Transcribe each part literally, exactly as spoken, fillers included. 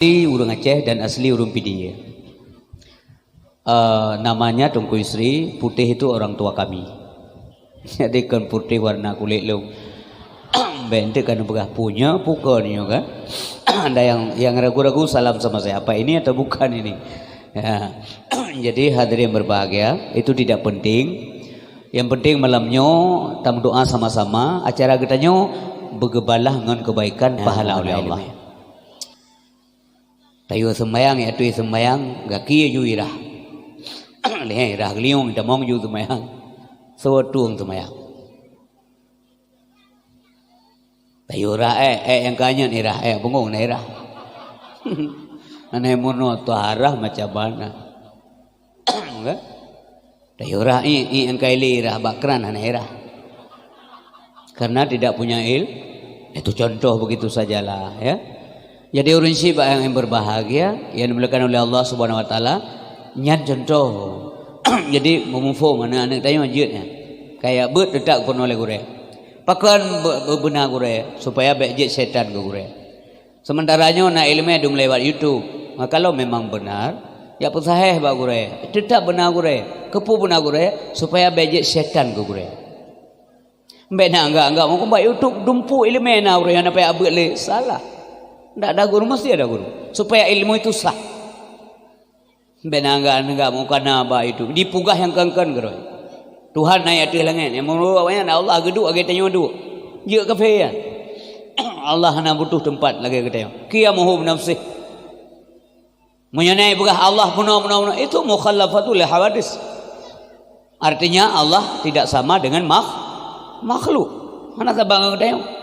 Asli ureuëng Aceh dan asli ureuëng Pidie. Eh, namanya Teungku Yusri, putih itu orang tua kami. Jadi kon putih warna kulit lom. Bèk enteuk kan peugah punya bukan nyoe kan. Ada yang yang ragu-ragu salam sama saya. Apa ini atau bukan ini? Ya. Jadi hadirin berbahagia, itu tidak penting. Yang penting malam nyoe tam doa sama-sama. Acara kita nyoe beugeubalaih ngon kebaikan pahala oleh Allah. Tayue seumbayang, ya tui seumbayang, gaki ju irah. Lheueh irah geuliong, tamong ju seumbayang. Soe tueng seumbayang. Tayue rah, eh, eh, nyang kanyang irah, eh, bungong na irah. Anai meunoe tuah arah macam mana. Kan? Tayue rah, i, i, engkai lé rah bak kran hana irah. Karena tidak punya il, itu contoh begitu sajalah, ya. Jadi ureuëng syiek bak yang berbahagia, yang dimuliakan oleh Allah Subhanahu Wa Taala, nyan contoh. Jadi meumuphom aneuk-aneuk tanyoe jeuet nyan. Kayak beuet teutap peunoh lé gurée. Pakon be- be- beuna gurée, supaya bèk jeuet syaitan keu gurée. Sementara nyoe na iéleumé dum lewat YouTube. Maka kalau memang benar, ya peusahéh bak gurée. Teutap beuna gurée. Keupeue beuna gurée? Supaya bèk jeuet syaitan keu gurée. Bèk na anggap-anggap muphom bak YouTube dumpeue iéleumé na ureuëng nyang na payah beuet lé. Salah. Ndak ada guru, mesti ada guru. Supaya ilmu itu sah. Bèk na anggap-anggap muphom kana bak YouTube. Dipeugah nyang kon-kon keudroe. Tuhan na ateueh langét. Nyang meunurot awaknyan Allah geuduek lagèe tanyoe duek. Jeuet kafé nyan. Allah hana butuh teumpat lagèe geutanyoe. Qiyamuhu binafsih. Meunyoe na peugah Allah peunoh, peunoh, peunoh, itu mukhalafatul hawadis. Artinya Allah tidak sama dengan makh- makhluk. Hana saban ngon geutanyoe.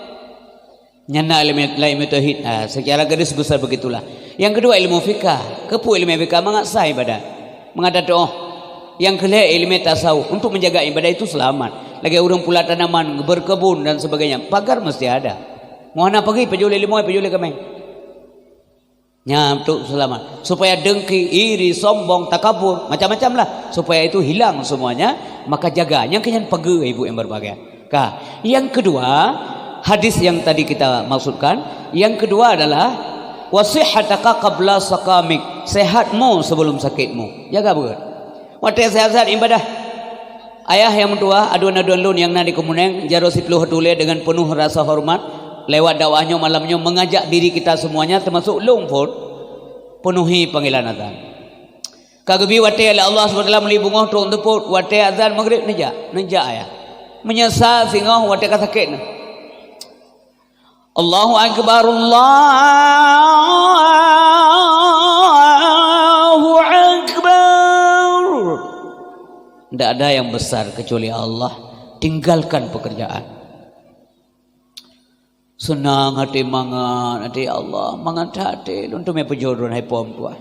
Nyan na ilmu, ilmu tauhid. Ah, secara garis besar begitulah. Yang kedua ilmu fikah. Keupeue ilmu fikah? Mangat sah ibadat. Mangat tatuoh. Yang keulhèe ilmu tasawuf. Untuk menjaga ibadat itu selamat. Lagèe ureuëng pula tanaman, berkebun dan sebagainya. Pagar mesti ada. Meuhana pagi pajôh lé limoe, pajôh lé kaméng. Nyan untuk selamat. Supaya dengki, iri, sombong, takabur, macam-macam lah. Supaya itu hilang semuanya, maka jaga. Nyang keu nyan pageue ibu yang berbahagia. Ka. Yang kedua, hadis yang tadi kita maksudkan. Yang kedua adalah, "Wasihhataka qabla saqamik." Sehatmu sebelum sakitmu. Jaga betul. Watèe sehat-sehat ibadah. Ayah nyang meutuwah, aduen-aduen lôn nyang na di Keumeunéng, jaroe siploh tuléh deungon peunoh rasa hormat, lewat dakwah nyoe malam nyoe mengajak diri kita semuanya, termasuk lôn pun, penuhi panggilan azan. Ka geubri watèe lé Allah subhanahu wa taala meuli beungoh trok teupot, watèe azan Maghrib neujak, neujak ayah. Meunyeusal singoh watèe ka sakét nyan. Allahu Akbar, Allahu Akbar. Tidak ada yang besar kecuali Allah. Tinggalkan pekerjaan. Seunang até mangat, até Allah, mangat até. Lôn teumé peujodoh hai pom tuah.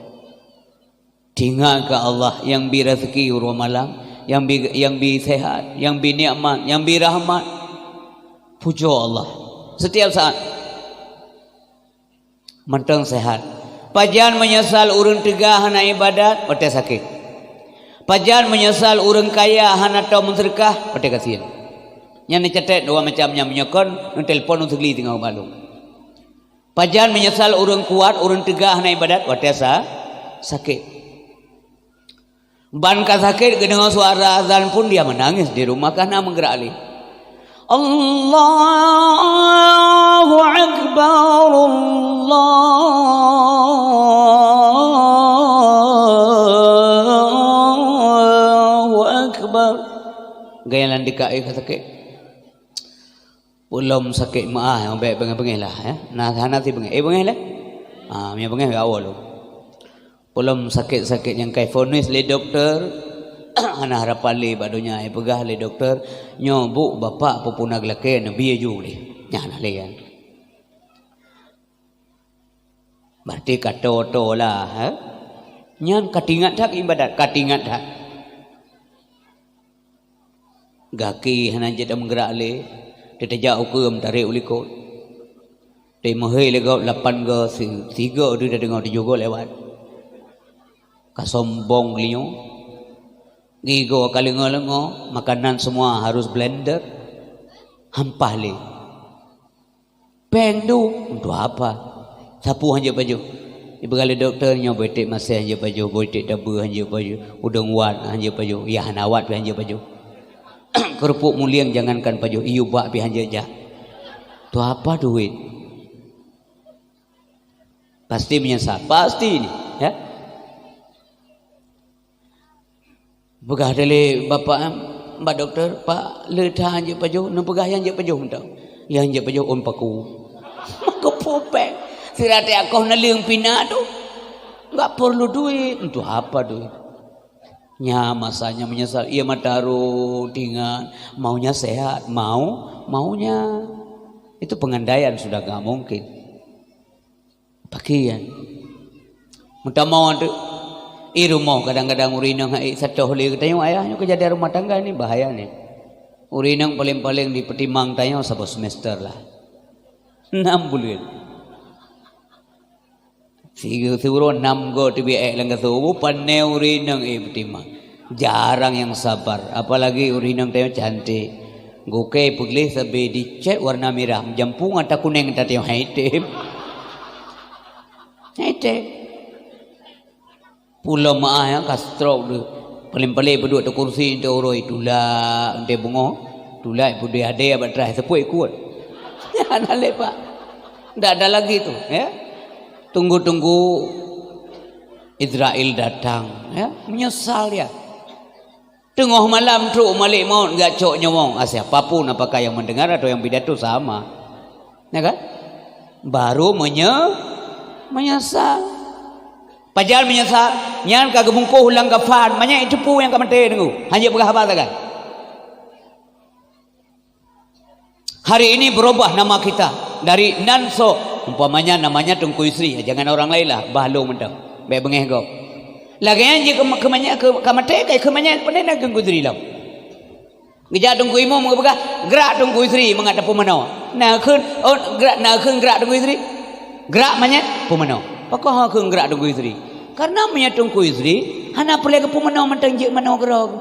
Teuingat keu Allah nyang bi raseuki uroe malam, nyang bi, nyang bi sehat, nyang bi nikmat, nyang bi rahmat. Pujoe Allah setiap saat. Mantong sehat. Pajan meunyeusal ureuëng teuga hana ibadat watée sakét. Pajan meunyeusal ureuëng kaya hana tao meuseudeukah watée gasien. Nyan neucatet dua macam nyan, meunyoe kon neutelepon neuseugli teungoh bak lôn. Pajan meunyeusal ureuëng kuat, ureuëng teuga hana ibadat watée sa-, sakét. Ban ka sakét geudeungoe suara azan pun dia menangis di rumah, ka hana meugerak lé. Allahu Akbar, Allahu Akbar. Gaya lam dikak, eh, ka sakét. Peulom sakét meuah, bék beungéh-beungéh lah, ya. Nah, hana si beungéh. Eh, beungéh lah. Ah, meunyo beungéh, awai lom. Peulom sakét-sakét nyang kai vonis lé dokto, hana harapan lé bak donya, eh, peugah lé dokto, "Nyoe bu bapak peue-peue na geulakée, neubi aju lé." Nyan nah lé nyan. Berarti ka toe-toe lah, ha? Nyan ka teuingat that ibadat, ka teuingat that. Gaki hana jeuet meugerak lé, teutajak ukeue meutarek u likot. Teumeuhé lé gob lapan go, si-, sigo deuh tadeungoe tujoh go lewat. Ka sombong geulinyueng. Gigo ka leungoe-leungoe, makanan semua harus blender. Hampah lé. Péng duek, untuk apa? Sapu hanjeuet baju. Ipeugah lé dokto, "Nyoe beutek maséh hanjeuet pajoh, beutek tabeue hanjeuet pajoh, udeueng wat hanjeuet pajoh, yah hana wat pih hanjeuet pajoh. Keurupuk mulieng jangankan pajoh, ié bak pih hanjeuet jak." Tu apa duit? Pasti meunyeusal, pasti ni, ya. Peugah lé bapak, bak dokto, "Pak, le that hanjeuet pajoh?" Neupeugah, "Nyang jeuet pajoh mantong." "Nyang jeuet pajoh ôn paku." Maka pupek. Sira teuh akoh naleueng pih na tu. Enggak perlu duit. Untuk apa duit? Nya masanya menyesal. Ia mata rot, ingat. Maunya sehat. Mau, maunya. Itu pengandaian sudah enggak mungkin. Pakriban. Meutamong teuk. I rumoh kadang-kadang ureueng inong hai satoh lé geutanyoe ayah nyoe keujadian rumah tangga ni bahaya ni. Ureueng inong paleng-paleng dipeutimang tanyoe saboh semester lah. Enam buleuen. Sigoe siuroe nam goe teubiet ék lam gasoe, bu pane ureueng inong, eh, peutimang. Jarang nyang sabar, apalagi ureueng inong tanyoe cantik. Gukée peugleh sabe dicet warna mirah, meujampu ngon ata kuneng ata teuh hai tem. Hai tem. Pulo meu'ah nyang ka stroke deuh. Paleng-paleng peuduek ateueh kursi, teuh uroi, tulak, teuh beungoh. Tulak, peuduek adé bak teuraih, seupôt ikot. Hana lé, Pak. Ndak ada lagi tu, ya. Tunggu-tunggu Israel datang, ya. Menyesal dia. Teungoh malam trok malaikat maut geujak cok nyawöng. Ah, siapa pun, apakah yang mendengar atau yang pidato sama. Ya kan? Baru menye-, menyesal. Pajan menyesal, nyan ka geubungkôh lam kafan, manyak iteupeue nyang ka maté, deungoe. Hanjeuet peugah haba sagai. Hari ini berubah nama kita dari nan soe, umpamanya namanya Teungku Yusri, jangan orang lain lah, bah lôn mantong. Bèk beungèh gob. Lagèe nyan jih keu, keu manyak, keu, ka maté, ka keu manyak, pandai na Teungku Yusri lom. Geujak Teungku Imum geupeugah, "Grak Teungku Yusri mangat tapeumanoe." Na kheun, oh, grak, na kheun grak Teungku Yusri. Grak manyak, peumanoe. Pakon kheun grak Teungku Yusri? Karena meunyo Teungku Yusri, hana peureulèe geupeumanoe mantong jeuet manoe keudroe.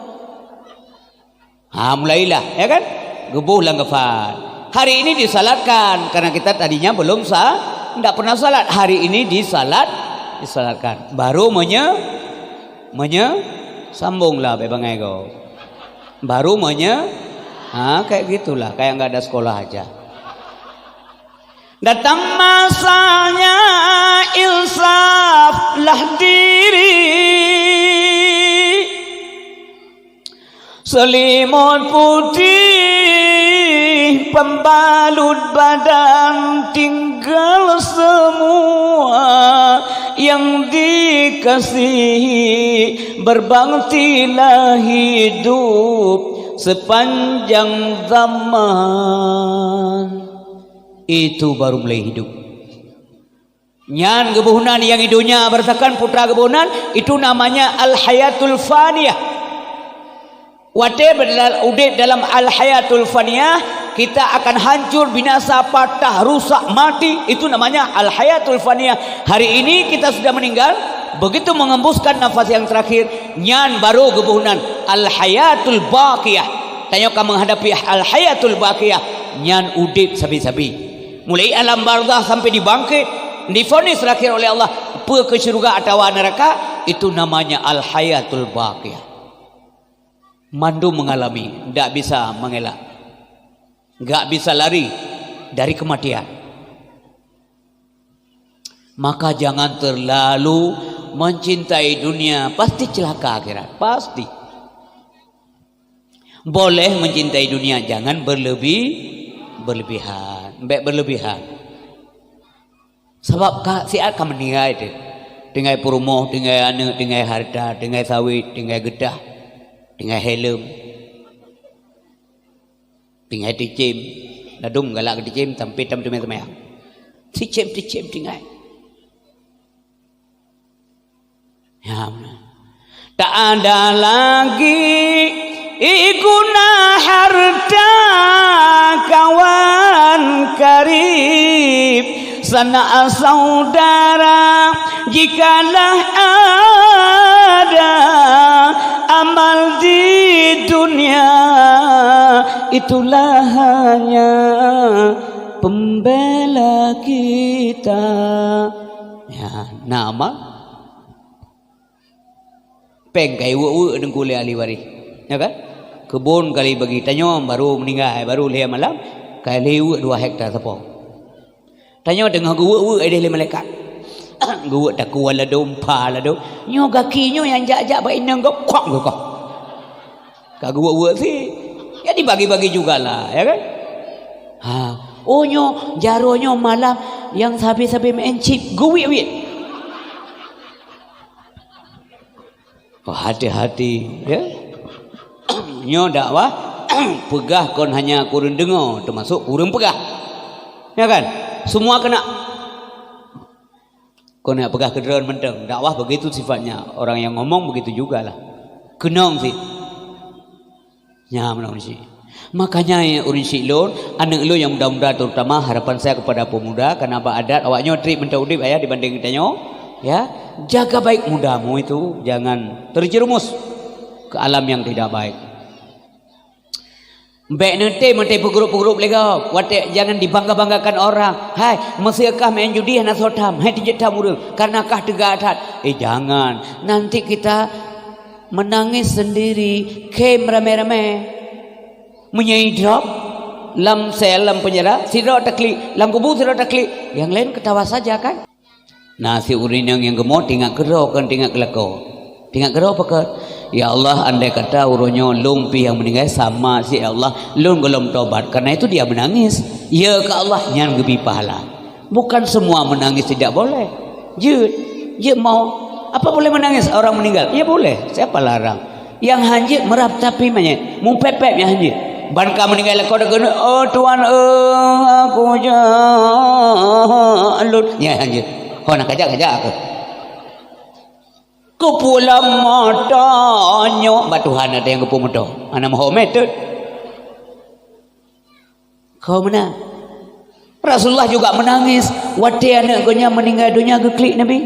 Ha, mulailah, ya kan? Geuboh lam kafan. Hari ini disalatkan, karena kita tadinya belum sa-, ndak pernah salat. Hari ini disalat, disalatkan. Baru menye-, menye-, sambunglah, bèk bangai gob. Baru menye-, ha, kayak gitulah, kayak nggak ada sekolah aja. Datang masanya insaflah diri. Selimut putih pembalut badan, tinggal semua yang dikasihi. Berbaktilah hidup sepanjang zaman. Itu baru mulai hidup. Nyan geuboh nan nyang i donya berdasarkan putra geuboh nan, itu namanya al-hayatul faniyah. Watèe beudal-, udép dalam al-hayatul faniyah, kita akan hancur, binasa, patah, rusak, mati. Itu namanya al-hayatul faniyah. Hari ini kita sudah meninggal, begitu mengembuskan nafas yang terakhir, nyan baru geuboh nan al-hayatul baqiyah. Tanyoe ka menghadapi al-hayatul baqiyah, nyan udép sabe-sabe. Mulai alam barzakh sampai dibangkit, divonis terakhir oleh Allah, peue keu syeuruga atawa neuraka, itu namanya al-hayatul baqiyah. Mandum mengalami, ndak bisa mengelak. Nggak bisa lari dari kematian. Maka jangan terlalu mencintai dunia, pasti celaka akhirat, pasti. Boleh mencintai dunia, jangan berlebih, berlebihan. Bèk berlebihan. Sabab ka, siat ka meuninggai teuh. Tinggai peurumoh, tinggai aneuk, tinggai hareuta, tinggai sawét, tinggai geutah, tinggai helm, tinggai ticém. Ladôm galak keu ticém, sampai tam teumé seumayang. Ticém-ticém tinggai. Ya, tak ada lagi guna harta kawan karib, sanak saudara, jikalah ada amal di dunia, itulah hanya pembela kita. Ya. Na amal. Péng ka iweuek-weuek teungku lé ahli waréh. Ya kan? Keubon ka lheueh bagi, tanyoe baru meuninggai, baru lhèe malam, ka lheueh iweuek dua hekta sapo. Tanyoe teungoh geuweuek-weuek idéh lé malaikat. Geuweuek takue ladôm, pha ladôm. Nyoe gaki nyoe nyang jak-jak bak inong gob, kok geukoh. Ka geuweuek-weuek sit. Ya dibagi-bagi jugalah, ya kan? Ha. Oh nyoe, jaroe nyoe malam nyang sabe-sabe meu'en chip, geuwiet-wiet. Oh, hati-hati, ya. Nyoe dakwah, peugah kon hanya keu ureueng deungoe, teumasok keu ureueng peugah. Ya kan? Semua kena. Kon jak peugah keu droe mantong. Dakwah begitu sifatnya. Orang yang ngomong begitu jugalah. Keunong sit. Nyan meunan sit. Makanya, ya, ureueng sit lôn, aneuk lôn nyang muda-muda terutama, harapan saya kepada pemuda, karena bak adat awak nyoe trép mantong udép ayah dibanding geutanyoe, ya. Jaga baik mudamu itu, jangan terjerumus ke alam yang tidak baik. Bèk neutem watèe peugrup-peugrup lé gob, watèe jangan dibangga-banggakan orang. Hai, meusé kah meu'en judi hana soe tham, hai tijeuet tham ureueng, karena kah teuga that. Eh, jangan. Nanti kita menangis sendiri, khém ramé-ramé. Meunyoe idrop lam sel, lam penjara, sidroe taklik, lam kubu sidroe taklik, nyang laén ketawa saja kan? Na sit ureueng inong nyang geumoe teuingat keudroe kon teuingat keulakoe. Teuingat keudroe pakon? Ya Allah, andai kata uroe nyoe lôn pih nyang meuninggai sama sit, ya Allah, lôn gohlom tobat. Karena itu dia menangis. Ya keu Allah, nyan geubri pahala. Bukan semua menangis tidak boleh. Jeuet, jeuet mo. Apa boleh menangis orang meninggal? Ya boleh. Siapa larang? Nyang hanjeuet meurab tapi manyét, mupép-pép nyang hanjeuet. Ban ka meuninggai lakoe takeuneuk, "Oh Tuhan, eh, aku jak lôn." Nyang hanjeuet. Ho na kajak-kajak aku. Keupulang mata nyoe bak Tuhan ada nyang geupeumeutô. Hana meuhomét teuh. Kho meunan. Rasulullah juga menangis watèe aneuk geuh nyan meuninggai donya geuklik Nabi.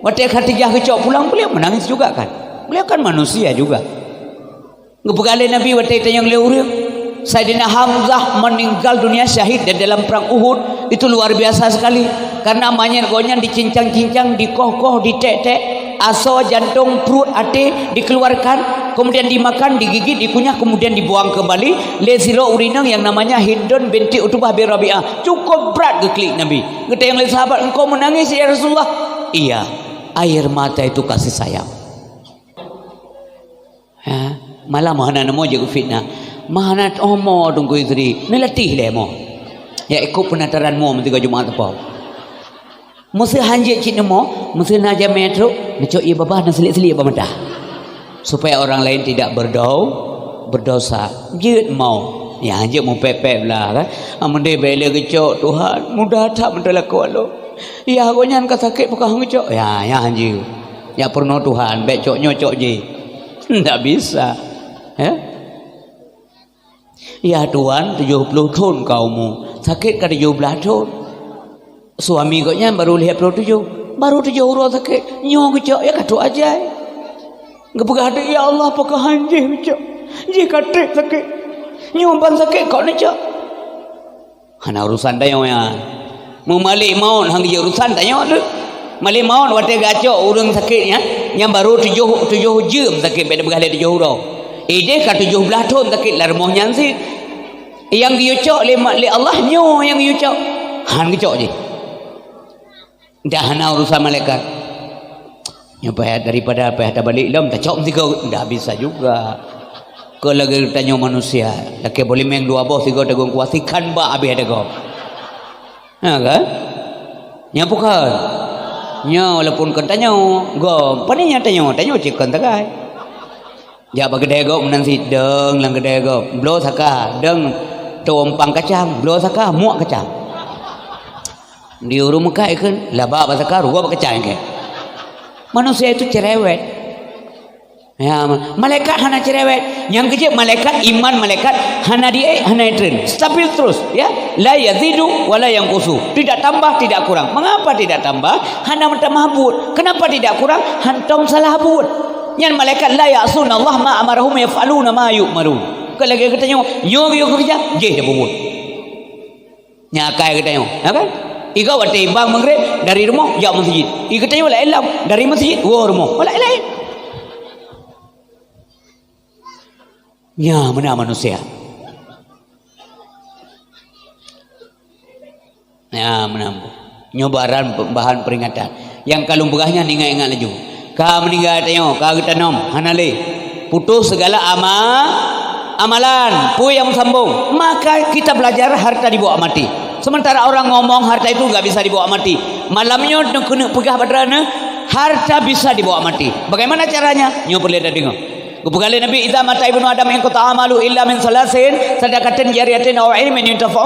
Watèe Khadijah geucok pulang, beliau menangis juga kan. Beliau kan manusia juga. Geupeugah lé Nabi watèe itanyong lé ureueng, Saidina Hamzah meninggal dunia syahid di dalam perang Uhud. Itu luar biasa sekali. Karena manyét gobnyan dicincang-cincang, dikoh-koh, diték-ték. Asoe, jantong, pruet, até dikeluarkan, kemudian dimakan, digigit, dikunyah, kemudian dibuang kembali lé sidroe ureueng inong nyang namanya Hindun binti Utbah bin Rabi'ah. Cukup brat geuklik Nabi. Geutanyong lé sahabat, "Engkau menangis, ya Rasulullah?" "Iya, air mata itu kasih sayang." Ha, malam hana neumo jeuet fitnah. Mah hana omo Teungku Yusri, neulatih lé mo. Ya ikut penataran mo meusigoe Jumat teupeu. Meusé hanjeuet cit neumo, meusé na jamé trok, neucok ié babah neusilik-silik bak mata. Supaya orang lain tidak berdau-, berdosa. Jeuet mo. Ya hanjeuet mupép-pép lah kan. Amun deh bèk lé geucok, Tuhan, mudah that meuteulakue lôn. Ya gobnyan ka sakét peugah geucok. Ya, ya hanjeuet. Ya peurunoe Tuhan, bèk cok nyoe cok jih. Ndak bisa. Ya? Ya Tuhan, tujoh ploh thon ka umu. Sakét ka tujoh blaih thon. Suami gobnyan baru lhèe ploh tujoh. Baru tujoh uroe sakét. Nyoe geucok, ya ka trok ajai. Geupeugah teuk, "Ya Allah, pakon han jih geucok? Jih ka trép sakét. Nyoe ban sakét kok neucok." Hana urusan tanyoe nyan. Meumalek maot han geujeuet urusan tanyoe tu. Malek maot watèe geucok ureueng sakét nyan, nyan baru tujoh, tujoh jeuem sakét, bèk neupeugah lé tujoh uroe. Ideh ka tujoh blaih thon sakét lam rumoh nyan sit. Nyang geuyue cok lé ma-, lé Allah nyoe nyang geuyue cok. Han geucok jih. Dah hana urusan malaikat. Nyoe payah daripada payah tabalek lom, tacok meusigoe, ndak bisa juga. Keu lagèe tanyoe manusia, lakèe boh limeng dua boh sigoe tagon kuah, sikhan bak abéh tagoe. Ha kan? Nyan bukon. Nyoe walaupun kon tanyoe, gob. Pane nyan tanyoe, tanyoe cit kon tagai. Jak bak keudè gob meunan sit, dong lam keudè gob. Bloe saka, dong tumpang kacang, bloe saka, muak kacang. Di ureueng meukat ikheun, laba bak saka, rugoe bak kacang ikheun. Manusia itu cerewet. Ya, ma-, malaikat hana cerewet. Nyang keujeuet malaikat, iman malaikat hana di-, hana itreun. Stabil terus, ya. La yazidu wa la yanqusu. Tidak tambah, tidak kurang. Mengapa tidak tambah? Hana meutamah buet. Kenapa tidak kurang? Hantom salah buet. Nyan malaikat la ya'sunallaha ma amarahum yaf'aluna ma yu'marun. Kon lagèe geutanyoe, nyoe geuyue keureuja, jih tapeubuet. Nyan akai geutanyoe, ya kan? Igoe watèe bang maghrib dari rumoh jak masjid. Igoe tanyoe laén lam dari masjid woe rumoh. Laén-laén. Nyan meunan manusia. Nyan meunan. Nyoe bahan, bahan peringatan. Nyang ka lôn peugah nyan ingat-ingat laju. Ka meuninggai tanyoe, ka geutanom, hana lé. Putus segala ama-, amalan. Peue nyang meusambong? Maka kita belajar harta dibawa mati. Sementara orang ngomong harta itu enggak bisa dibawa mati. Malam nyoe neukeuneuk peugah bak droeneuh, harta bisa dibawa mati. Bagaimana caranya? Nyoe peureulèe tadeungoe. Geupeugah lé Nabi, "Idza mata ibnu Adam inqata'a amaluhu illa min salasin, sadaqatin jariyatin aw ilmin yuntafa'u